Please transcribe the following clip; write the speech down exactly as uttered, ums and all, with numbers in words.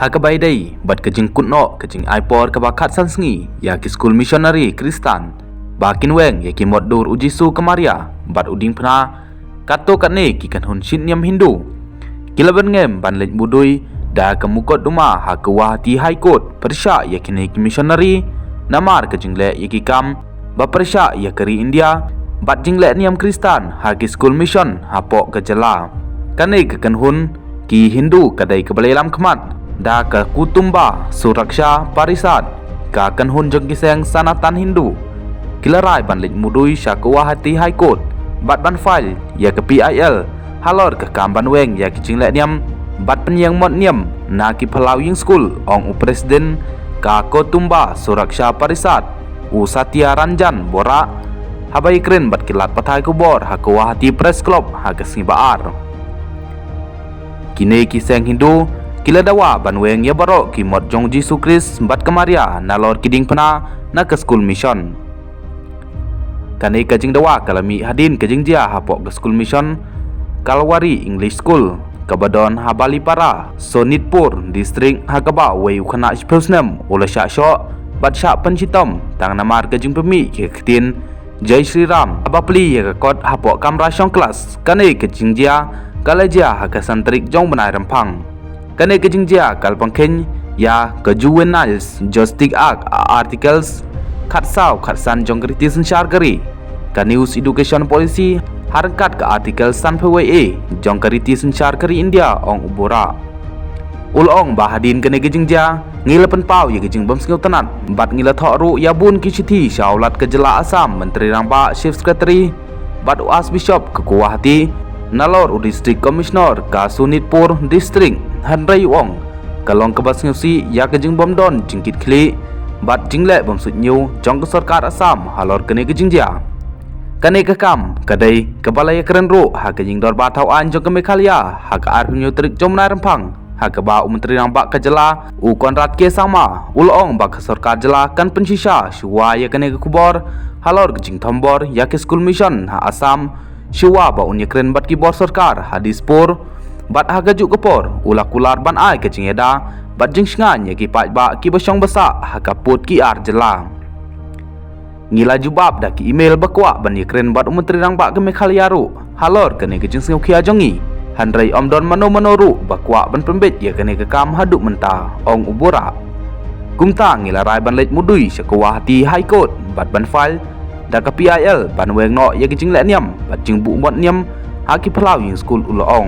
Ha kaba ïadei bad ka jingkut noh ka jingai por kaba khatsan sngi ïa ki skul missionary Khristan ba kin weng ïa ki mot dur u Jisu ka Maria bad u diengphna katto katne ki kynhun shitniam Hindu, ki la byrngem ban leit mudui da ka mukotduma ha Guwahati High Court pyrshah ïa kine ki missionary namar ka jingleh ïa ki kam ba pyrshah ïa ka ri India bad jingleh niam Khristan ha ki skul mission hapoh ka jylla. Kane ka kynhun ki Hindu ka dei kaba la ïalam khmat da ka Kutumba Suraksha Parishad, ka kynhun jong ki seng Sanatan Hindu. Ki la rai ban leit mudui sha Guwahati High Court bad ban file ïa ka P I L halor ka kam ban weng ïa ki jingleh niam bad pynïeng mot niam na ki phyllaw ïing skul, ong u President ka Kutumba Suraksha Parishad, u Satya Ranjan Bora, haba ïakren bad ki lad pathai khubor ha Guwahati Press Club ha ka sngi ba ar. Kine ki seng Hindu ki la dawa ban weng ïa baroh ki mot jong Jisu Khrist bad ka Maria nalor ki diengphna na ka skul mission. Kane ka jingdawa ka la mih hadien ka jingjia hapoh ka skul mission Kalwari English School kaba don ha Balipara, Sonitpur District, ha kaba uwei u khynnah shiphew snem u la shah shoh bad shah pynshitom tang namar ka jingpynmih ïa ka ktien Jai Shri Ram haba plie ïa ka kot hapoh kamra shong klas. Kane ka jingjia ka la jia ha ka san tarik jong u bnai Rymphang. Kane ka jingjia ka la pynkheiñ ïa ka Juveniles Justice Act, Articles khatsaw khatsan jong ka riti synshar ka ri, ka News Education Policy ha ryngkat ka Article sanphew wei A jong ka riti synshar ka ri India, ong u Bora. U la ong ba hadien kane ka jingjia ngi la pynpaw ïa ka jingbymsngewtynnat bad ngi la thoh ruh ïa bun ki shithi sha u Lat ka jylla Assam, Myntri Rangbah, Chief Secretary, bad u Archbishop ka Guwahati, nalor u District Commissioner ka Sonitpur District, hynrei u ong ka long kaba sngewsih ïa ka jingbymdon jingkitkhlieh bad jingleh bymsuidñiew jong ka sorkar Assam halor kane ka jingjia. Kane ka kam ka dei kaba la ïakren ruh ha ka jingdorbar thaw aiñ jong ka Meghalaya ha ka arphew hynñiew tarik jong u bnai Rymphang, ha kaba u Myntri Rangbah ka jylla u Conrad K Sangma u la ong ba ka sorkar jylla kan pynshisha shuwa ïa kane ka khubor halor ka jingthombor ïa ki skul mission ha Assam shuwa ba un ïakren bad ki bor sorkar ha Dispur, bad ha kajuh ka por u la kular ban ai ka jingïada bad jingshngaiñ ïa ki paidbah kiba shong ba sah ha ka pud ki ar jylla. Ngi la jubab da ki email ba kwah ban ïakren bad u Myntri Rangbah ka Meghalaya ruh halor kane ka jingsngewkhia jong ngi, hynrei ym don mano mano ruh ba kwah ban pynbeit ïa kane ka kam haduh mynta, ong u Bora. Kumta ngi la rai ban leit mudui sha Guwahati High Court bad ban file da ka P I L ban weng noh ïa ka jingleh niam bad jingbuh mot niam ha ki phyllaw ïing skul, u la ong.